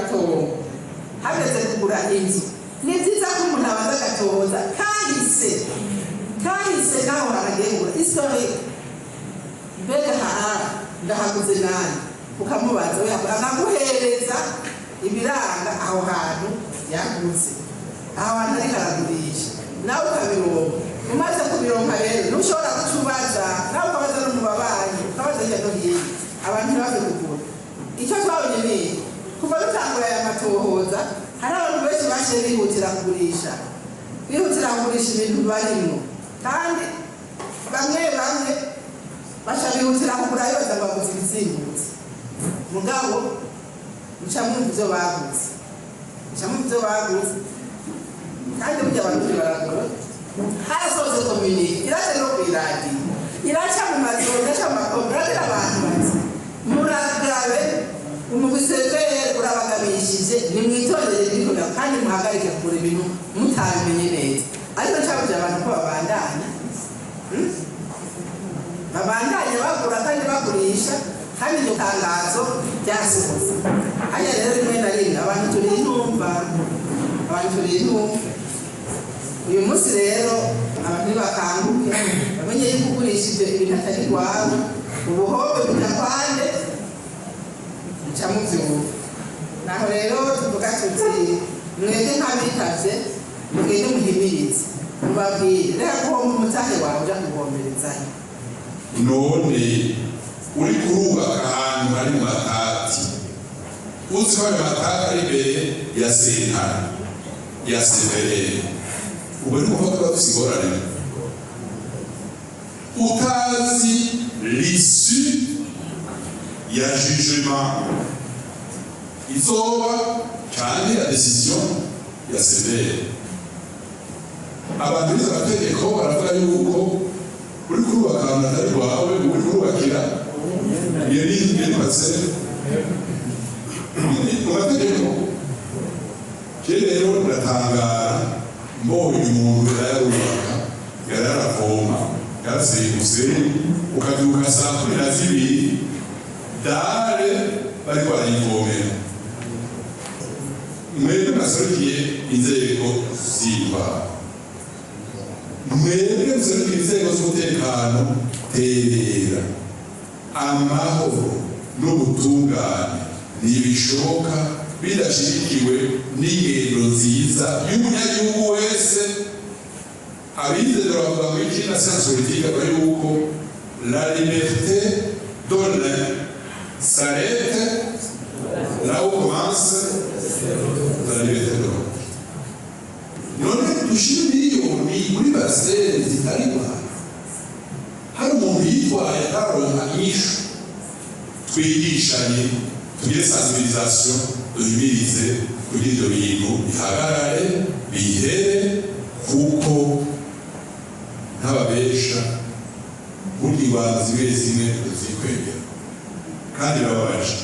Itongo, hageze kugura inzu, ni byiza ko umuntu abanza agatohoza kahise, kahise naho haragiye kugura, historique. Mbega aha ndahaguze nani? Ukamubaza, we akaguhereza ibiranga aho hantu yaguze, aho hantu ariko aragurisha, nawe ukabironka. Umaze kubironka rero, ntushobora guca ubaza, nawe ukabaza no mu babanyi, ukabaza hirya no hino, abantu ntibave kugura. Icyo twabonye ni kuva dutangura aya matohoza, hari abantu benshi baciye bihutira kugurisha, bihutira kugurisha ibintu barimwo, kandi bamwe bamwe baca bihutira kugura bibaza ngo baguze ibizimbutse. Mugabo muca mwumva ivyo baguze, muca mwumva ivyo baguze. Kandi burya abantu baragura. Harasohotse communiqué, iraca no kw'iradiyo, iraca mu mazu, iraca mu makombe, iragira abantu bati: "Muragabe, umugwi CVR urabagabishije, nimwitondere ibikorwa kandi muhagarike kugura ibintu mutabimenye neza." Ariko ncabuje abantu ko babandanya, Babandanya bagura kandi bagurisha, kandi iryo tangazo ryasohotse hariya. Rero rimwe na rimwe abantu turi intumva, abantu turi intumva. Uyu munsi rero abantu nibakanguke, bamenye yuko ugurishije ibintu atari rwawe, ubuhombe butakwande, muca muvyumva. Naho rero tuvuga tuti: mwebwe nk'abitavye, mugende muhimirize, mubabwire. Reka guhomba umutahe wawe uja kuwuhomberezayo. None uri kurubaka ahantu hari mu matati, uzi ko ayo matati ari imbere ya sentare ya CVR, ubwo ni ukuvuga ko dufise ingorane. Utazi l'issue ya jugement izoba canke ya décision ya CVR. Abantu bize amategeko baravuga yuko uri kurubaka ahantu atari rwawe, uri kurubakira iyo ni parcelle mu mategeko. Je rero ndatangara mbonye umuntu yararubaka, yararavoma, yaraseye umusenyi, ukabyuka saa 12 dalle bariko barayivomera. Mwebwe mwaserukiye inzego z'intwaro, mwebwe muserukiye inzego z'umutekano, terera amahoro n'ubutungane. Ntibishoboka bidashigikiwe n'ingendo nziza y'umunyagihugu wese. Abize bavuga ngo iki na science politique, avuga yuko la liberté de l'un s'arrête là où commence la liberté de l'autre. None dushire miliyoni muri parcelles zitari rwanda, hari umuntu yitwaye ataronka inyishu? Twigishanye, tugire sensibilisation, duhimirize kugira ibyo bintu bihagarare, bihere, kuko ntababesha, burya ingwano zimwe zimwe tuzikwegera kandi birababaje.